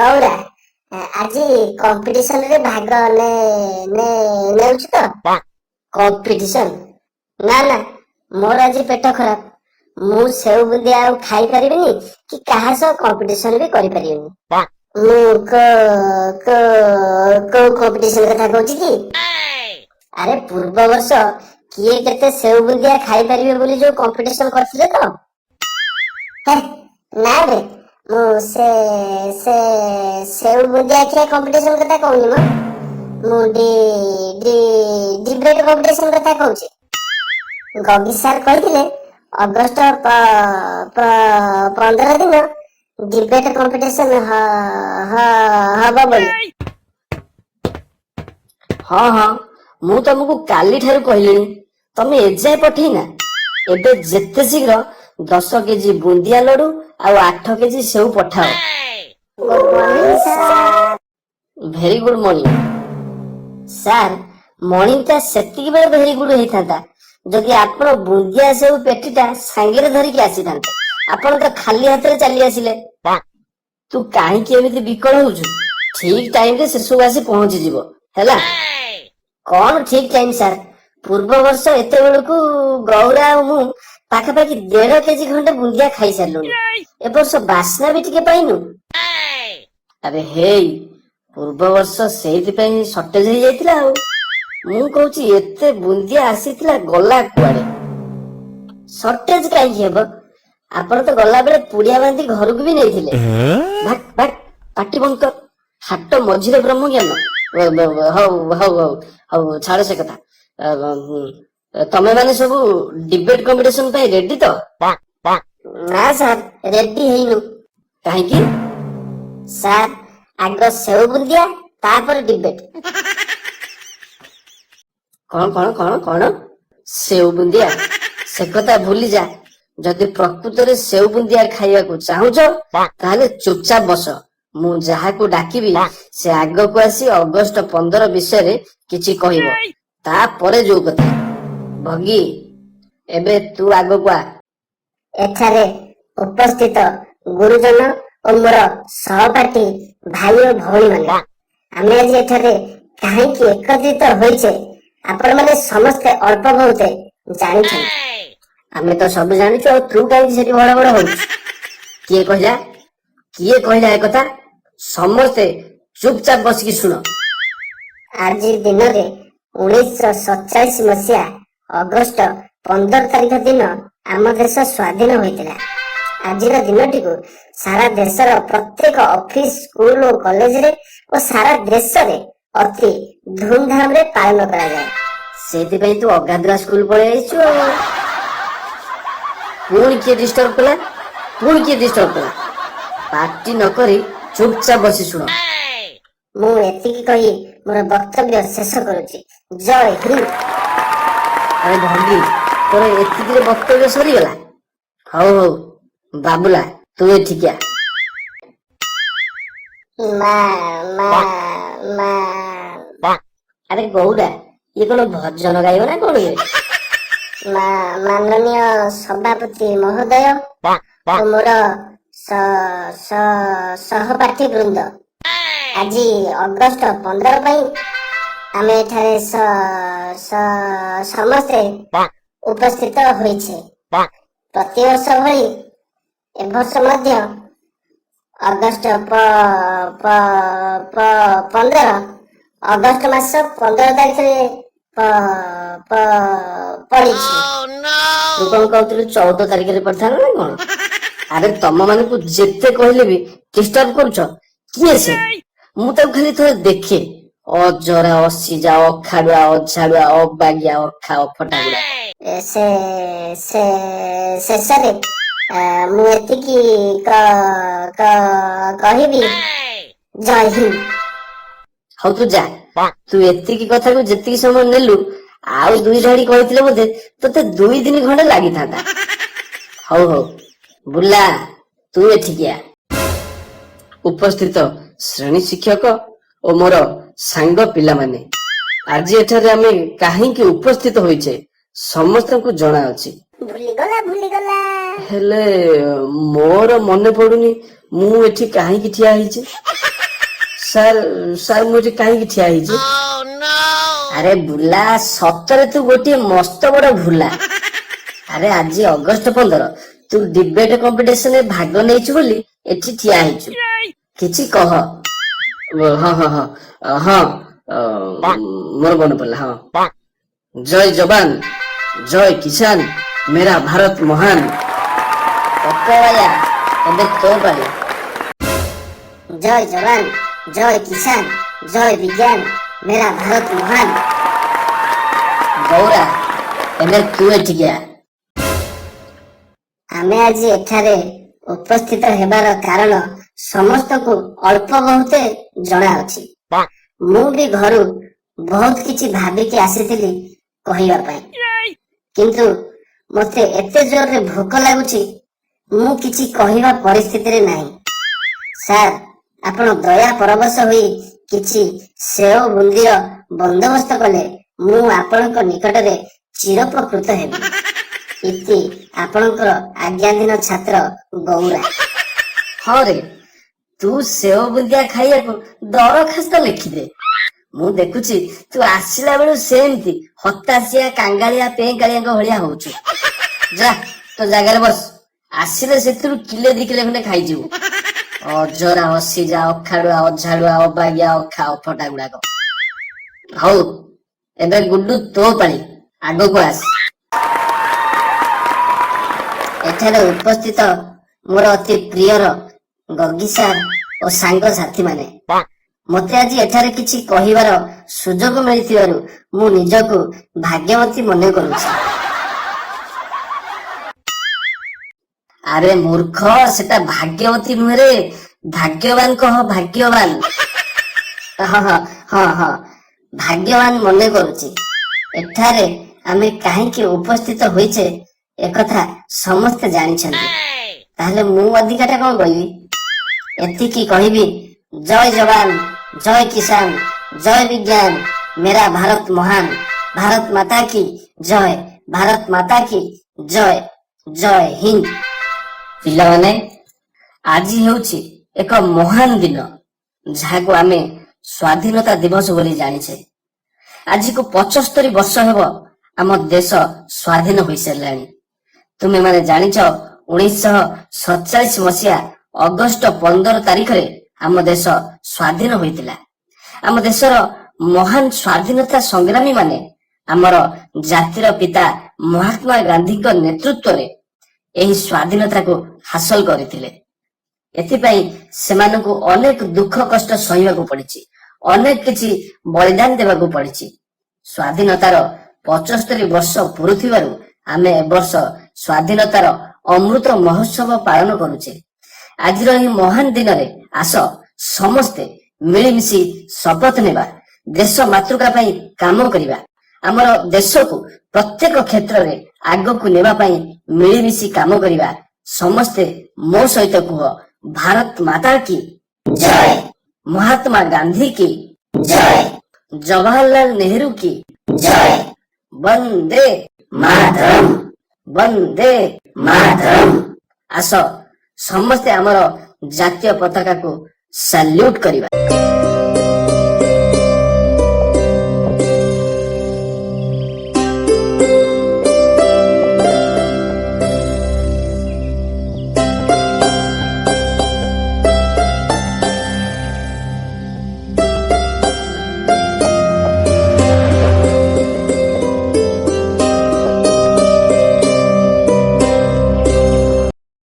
ଗୌରା, ଆଜି କମ୍ପିଟିସନରେ ଭାଗ ନେ ନେ ନେଉଛୁ ତ? କମ୍ପିଟିସନ? ନା ନା, ମୋର ଆଜି ପେଟ ଖରାପ। ମୁଁ ସେଉ ବୁନ୍ଦିଆ ଆଉ ଖାଇପାରିବିନି କି କାହା ସହ କମ୍ପିଟିସନ ବି କରିପାରିବିନି। ମୁଁ କୋଉ କମ୍ପିଟିସନ କଥା କହୁଛି କି? ଆରେ, ପୂର୍ବ ବର୍ଷ କିଏ କେତେ ସେଉ ବୁନ୍ଦିଆ ଖାଇପାରିବେ ବୋଲି ଯୋଉ କମ୍ପିଟିସନ କରିଥିଲେ ତ? ହେ, ନା ରେ, ମୁଁ ସେ ସେ ସେଉ ବୁନ୍ଦିଆ ଖିଆ କମ୍ପିଟିସନ କଥା କହୁନି ମ। ମୁଁ ଡି ଡି ଡିବେଟ କମ୍ପିଟିସନ କଥା କହୁଛି। ଗଗି ସାର୍ କହିଥିଲେ ଅଗଷ୍ଟ 15 ଦିନ ଡିବେଟ କମ୍ପିଟିସନ ହବ ବୋଲି। ହଁ ହଁ, ମୁଁ ତମକୁ କାଲି ଠାରୁ କହିଲିଣି, ତମେ ଏଯାଏ ପଠେଇନା। ଏବେ ଯେତେ ଶୀଘ୍ର 10 କେଜି ବୁନ୍ଦିଆ ଲଡୁ ଆଉ 8 କେଜି ସେଉ ପଠାଅ। Good morning, sir. Very good morning, sir. ମର୍ଣ୍ଣିଂଟା ସେତିକି ବେଳେ ଭେରି ଗୁଡ୍ ହେଇଥାନ୍ତା, ଯଦି ଆପଣ ବୁନ୍ଦିଆ ସେଉ ପେଟିଟା ସାଙ୍ଗରେ ଧରିକି ଆସିଥାନ୍ତେ। ଆପଣ ତ ଖାଲି ହାତରେ ଚାଲି ଆସିଲେ। ତୁ କାହିଁକି ଏମିତି ବିକଳ ହଉଛୁ? ଠିକ ଟାଇମରେ ସେସବୁ ଆସି ପହଞ୍ଚିଯିବ, ହେଲା? କଣ ଠିକ ଟାଇମ ସାର୍? ପୂର୍ବ ବର୍ଷ ଏତେବେଳକୁ ଗୌରା ଆଉ ମୁଁ ପାଖାପାଖି 1.5 କେଜି ଖଣ୍ଡେ ବୁନ୍ଦିଆ ଖାଇସାରିଲୁଣି। ଏ ବର୍ଷ ବାସ୍ନା ବି ଟିକେ ପାଇନୁ। ଆରେ ହେଇ, ପୂର୍ବ ବର୍ଷ ସେଇଥିପାଇଁ ସର୍ଟେଜ ହେଇଯାଇଥିଲା। ଆଉ ମୁଁ କହୁଛି, ଏତେ ବୁନ୍ଦିଆ ଆସିଥିଲା, ଗଲା କୁଆଡେ? ସର୍ଟେଜ କାହିଁକି ହେବ? ଆପଣ ତ ଗଲାବେଳେ ପୁଡିଆ ବାନ୍ଧି ଘରକୁ ବି ନେଇଥିଲେ। ଭାକ୍ ଭାକ୍, ପାଟି ବନ୍ଦ କର। ହାଟ ମଝିରେ ବ୍ରହ୍ମଜ୍ଞାନ। ହଉ ହଉ ହଉ ହଉ, ଛାଡ ସେ କଥା। ତମେ ମାନେ ସବୁ ଡିବେଟ କମ୍ପିଟିସନ ପାଇଁ ରେଡି ତ? ନା ସାର୍, ରେଡି ହେଇନୁ। କାହିଁକି? ସାର୍, ଆଗ ସେଉ ବୁନ୍ଦିଆ, ତାପରେ ଡିବେଟ। କଣ କଣ କଣ କଣ? ସେଉ ବୁନ୍ଦିଆ? ସେ କଥା ଭୁଲି ଯା। ଯଦି ପ୍ରକୃତରେ ସେଉ ବୁନ୍ଦିଆ ଖାଇବାକୁ ଚାହୁଁଛ, ତାହେଲେ ଚୁପଚାପ ବସ। ମୁଁ ଯାହାକୁ ଡାକିବି, ସେ ଆଗକୁ ଆସି ଅଗଷ୍ଟ 15 ବିଷୟରେ କିଛି କହିବ। ତାପରେ ଯୋଉ କଥା। ଭଗି, ଏବେ ତୁ ଆଗକୁ ଆ। ଏଠାରେ ଉପସ୍ଥିତ ଗୁରୁଜନ ଓ ମୋର ସହପାଠୀ ଭାଇ ଓ ଭଉଣୀମାନେ, ଆମେ ଆଜି ଏଠାରେ କାହିଁକି ଏକତ୍ରିତ ହୋଇଛେ, ଆପଣମାନେ ସମସ୍ତେ ଅଳ୍ପ ବହୁତ ଜାଣିଛନ୍ତି। ଆମେ ତ ସବୁ ଜାଣିଛୁ, ଆଉ ତୁ କାହିଁକି ସେଠି ବଡ ବଡ ହଉଛୁ? କିଏ କହିଲା? କିଏ କହିଲା ଏକଥା? ସମସ୍ତେ ଚୁପଚାପ ବସିକି ଶୁଣ। ଆଜି ଦିନରେ 1947 ମସିହା ଅଗଷ୍ଟ 15 ତାରିଖ ଦିନ ଆମ ଦେଶ ସ୍ୱାଧୀନ ହୋଇଥିଲା। ଆଜିର ଦିନଟିକୁ ସାରା ଦେଶର ପ୍ରତ୍ୟେକ ଅଫିସ, ସ୍କୁଲ ଓ କଲେଜରେ ଓ ସାରା ଦେଶରେ ଅତି ଧୁମଧାମରେ ପାଳନ କରାଯାଏ। ସେଇଥିପାଇଁ ତୁ ଅଗାଧୁଆ ସ୍କୁଲ ପଳେଇ ଆସିଛୁ। ଆଉ ପୁଣି କିଏ ଡିଷ୍ଟର୍ବ କଲା? ପୁଣି କିଏ ଡିଷ୍ଟର୍ବ କଲା? ପାଟି ନ କରି ଚୁପଚାପ ବସି ଶୁଣ। ମୁଁ ଏତିକି କହି ମୋର ବକ୍ତବ୍ୟ ଶେଷ କରୁଛି। ଜୟ ହିନ୍ଦ। ଆରେ ଭଗି, ତୋର ଏତିକିରେ ବକ୍ତବ୍ୟ ସରିଗଲା? ହଉ ହଉ, ବାବୁଲା, ତୁ ଏଠିକି ଆ। ମା ମା ମା ଆରେ ଗୌରା, ଇଏ କଣ ଭଜନ ଗାଇବ ନା କଣ ଇଏ? ମା ମାନନୀୟ ସଭାପତି ମହୋଦୟ ଓ ମୋର ସହପାଠୀ ବୃନ୍ଦ, ଆଜି ଅଗଷ୍ଟ 15 ପାଇଁ ଆମେ ଏଠାରେ ସମସ୍ତେ ଉପସ୍ଥିତ ହୋଇଛେ। ପ୍ରତିବର୍ଷ ଭଳି ଏବର୍ଷ ମଧ୍ୟ ଅଗଷ୍ଟ ପ ପ ପ 15, ଅଗଷ୍ଟ ମାସ 15 ତାରିଖରେ ପ ପ ପଡିଛି। ତୁ କଣ କହୁଥିଲୁ, 14 ତାରିଖରେ ପଡିଥାନ୍ତା ନା କଣ? ଆରେ, ତମ ମାନଙ୍କୁ ଯେତେ କହିଲେ ବି ଡିଷ୍ଟର୍ବ କରୁଛ। କିଏ ସେ? ମୁଁ ତାକୁ ଖାଲି ଥରେ ଦେଖେ। ଅଜରା, ଅସିଜା, ଅଖାଡୁଆ, ଅଝାଡୁଆ, ଅବାଗିଆ, ଅଖା ଅଫଟା ଗୁଡା। ଏ ସେ ସେ ଶେଷରେ ମୁଁ ଏତିକି କହିବି, ଜୟ ହିନ୍ଦ। ହଉ, ତୁ ଯା। ତୁ ଏତିକି କଥାକୁ ଯେତିକି ସମୟ ନେଲୁ, ଆଉ ଦୁଇ ଧାଡି କହିଥିଲେ ବୋଧେ ତୋତେ 2 ଦିନ ଖଣ୍ଡେ ଲାଗିଥାନ୍ତା। ହଉ ହଉ, ବୁଲା, ତୁ ଏଠିକି ଆ। ଉପସ୍ଥିତ ଶ୍ରେଣୀ ଶିକ୍ଷକ ଓ ମୋର ସାଙ୍ଗ ପିଲାମାନେ, ଆଜି ଏଠାରେ ଆମେ କାହିଁକି ଉପସ୍ଥିତ ହୋଇଛେ, ସମସ୍ତଙ୍କୁ ଜଣା ଅଛି। ଭୁଲିଗଲା, ଭୁଲିଗଲା। ହେଲେ ମୋର ମନେ ପଡୁନି ମୁଁ ଏଠି କାହିଁକି ଠିଆ ହେଇଛି। ସାର୍, ସାର୍, ମୁଁ ଏଠି କାହିଁକି ଠିଆ ହେଇଛି? ଆରେ ବୁଲା, ସତରେ ତୁ ଗୋଟିଏ ମସ୍ତ ବଡ ଭୁଲା। ଆରେ, ଆଜି ଅଗଷ୍ଟ 15, ତୁ ଡିବେଟ କମ୍ପିଟିସନରେ ଭାଗ ନେଇଛୁ ବୋଲି ଏଠି ଠିଆ ହେଇଛୁ। କିଛି କହ। ହଁ ହଁ ହଁ ହଁ ମୋର ମନେ ପଡିଲା। ହଁ, ଜୟ ଯବାନ, ଜୟ କିଷାନ, ମେରା ଭାରତ ମହାନ। ପପବାୟା, ଏବେ ତୋ ପାଳି। ଜୟ ଯବାନ, ଜୟ କିଷାନ, ଜୟ ବିଜ୍ଞାନ, ମେରା ଭାରତ ମହାନ। ଗୌରା, ଏବେ ତୁ ଏଠିକି ଆ। ଆମେ ଆଜି ଏଠାରେ ଉପସ୍ଥିତ ହେବାର କାରଣ ସମସ୍ତଙ୍କୁ ଅଳ୍ପ ବହୁତେ ଜଣାଅଛି। ମୁଁ ବି ଘରୁ ବହୁତ କିଛି ଭାବିକି ଆସିଥିଲି କହିବା ପାଇଁ, କିନ୍ତୁ ମତେ ଏତେ ଜୋରରେ ଭୋକ ଲାଗୁଛି, ମୁଁ କିଛି କହିବା ପରିସ୍ଥିତିରେ ନାହିଁ। ସାର୍, ଆପଣ ଦୟା ପରବଶ ହୋଇ କିଛି ସେଓ ବୁନ୍ଦିର ବନ୍ଦୋବସ୍ତ କଲେ ମୁଁ ଆପଣଙ୍କ ନିକଟରେ ଚିରୋପକୃତ ହେବି। ଇତି ଆପଣଙ୍କର ଆଜ୍ଞାଧୀନ ଛାତ୍ର ଗୌରା। ହଁ ରେ, ତୁ ସେଓ ବୁନ୍ଦିଆ ଖାଇବାକୁ ଦରଖାସ୍ତ ଲେଖିଦେ। ମୁଁ ଦେଖୁଛି ତୁ ଆସିଲା ବେଳୁ ସେମିତି ହତାଶିଆ କାଙ୍ଗାଳିଆ ପେଁକାଳିଆଙ୍କ ଭଳିଆ ହଉଛୁ। ଯା, ତୋ ଜାଗାରେ ବସ, ଆସିଲେ ସେଥିରୁ କିଲେ ଦି କିଲେ ଖଣ୍ଡେ ଖାଇଯିବୁ। ଅଜରା ଅସିଜା ଅଖାଡୁଆ ଅଝାଡୁଆ ଅବାଗିଆ ଅଖା ଅଫଟା ଗୁଡାକ। ହଉ, ଏବେ ଗୁଡ୍ଡୁ, ତୋ ପାଳି, ଆଗକୁ ଆସ। ଏଠାରେ ଉପସ୍ଥିତ ମୋର ଅତି ପ୍ରିୟର ଗଗି ସାର୍ ଓ ସାଙ୍ଗସାଥିମାନେ, ମତେ ଆଜି ଏଠାରେ କିଛି କହିବାର ସୁଯୋଗ ମିଳିଥିବାରୁ ମୁଁ ନିଜକୁ ଭାଗ୍ୟବତୀ ମନେ କରୁଛି। ଆରେ ମୂର୍ଖ, ସେଟା ଭାଗ୍ୟବତୀ ନୁହେଁ ରେ, ଭାଗ୍ୟବାନ କହ, ଭାଗ୍ୟବାନ। ହଁ ହଁ ହଁ ହଁ ଭାଗ୍ୟବାନ ମନେ କରୁଛି। ଏଠାରେ ଆମେ କାହିଁକି ଉପସ୍ଥିତ ହୋଇଛେ, ଏକଥା ସମସ୍ତେ ଜାଣିଛନ୍ତି। ତାହେଲେ ମୁଁ ଅଧିକାଟା କଣ କହିବି? ଏତିକି କହିବି, ଜୟ ଯବାନ, ଜୟ କିଷାନ, ଜୟ ବିଜ୍ଞାନ, ମେରା ଭାରତ ମହାନ, ଭାରତ ମାତା କି ଜୟ, ଭାରତ ମାତା କି ଜୟ, ଜୟ ହିନ୍ଦ। ପିଲାମାନେ, ଆଜି ହେଉଛି ଏକ ମହାନ ଦିନ, ଯାହାକୁ ଆମେ ସ୍ୱାଧୀନତା ଦିବସ ବୋଲି ଜାଣିଛେ। ଆଜିକୁ 75 ବର୍ଷ ହେବ ଆମ ଦେଶ ସ୍ୱାଧୀନ ହୋଇସାରିଲାଣି। ତୁମେମାନେ ଜାଣିଛ, 1947 ମସିହା ଅଗଷ୍ଟ 15 ତାରିଖରେ ଆମ ଦେଶ ସ୍ୱାଧୀନ ହୋଇଥିଲା। ଆମ ଦେଶର ମହାନ ସ୍ୱାଧୀନତା ସଂଗ୍ରାମୀ ମାନେ ଆମର ଜାତିର ପିତା ମହାତ୍ମା ଗାନ୍ଧୀଙ୍କ ନେତୃତ୍ୱରେ ଏହି ସ୍ୱାଧୀନତାକୁ ହାସଲ କରିଥିଲେ। ଏଥିପାଇଁ ସେମାନଙ୍କୁ ଅନେକ ଦୁଃଖ କଷ୍ଟ ସହିବାକୁ ପଡିଛି, ଅନେକ କିଛି ବଳିଦାନ ଦେବାକୁ ପଡିଛି। ସ୍ୱାଧୀନତାର 75 ବର୍ଷ ପୁରୁଥିବାରୁ ଆମେ ଏବର୍ଷ ସ୍ୱାଧୀନତାର ଅମୃତ ମହୋତ୍ସବ ପାଳନ କରୁଛେ। ଆଜିର ଏହି ମହାନ ଦିନରେ ଆସ, ସମସ୍ତେ ମିଳିମିଶି ଶପଥ ନେବା, ଦେଶ ମାତୃକା ପାଇଁ କାମ କରିବା, ଆମର ଦେଶକୁ ପ୍ରତ୍ୟେକ କ୍ଷେତ୍ରରେ ଆଗକୁ ନେବା ପାଇଁ ମିଳିମିଶି କାମ କରିବା। ସମସ୍ତେ ମୋ ସହିତ କୁହ, ଭାରତ ମାତା କି ଜୟ। ମହାତ୍ମା ଗାନ୍ଧୀ କି ଜୟ। ଜବାହରଲାଲ ନେହେରୁ କି ଜୟ। ବନ୍ଦେ ମାତରମ୍। ବନ୍ଦେ ମାତରମ୍। ଆସ, ସମସ୍ତେ ଆମର ଜାତୀୟ ପତାକାକୁ ସାଲ୍ୟୁଟ କରିବା।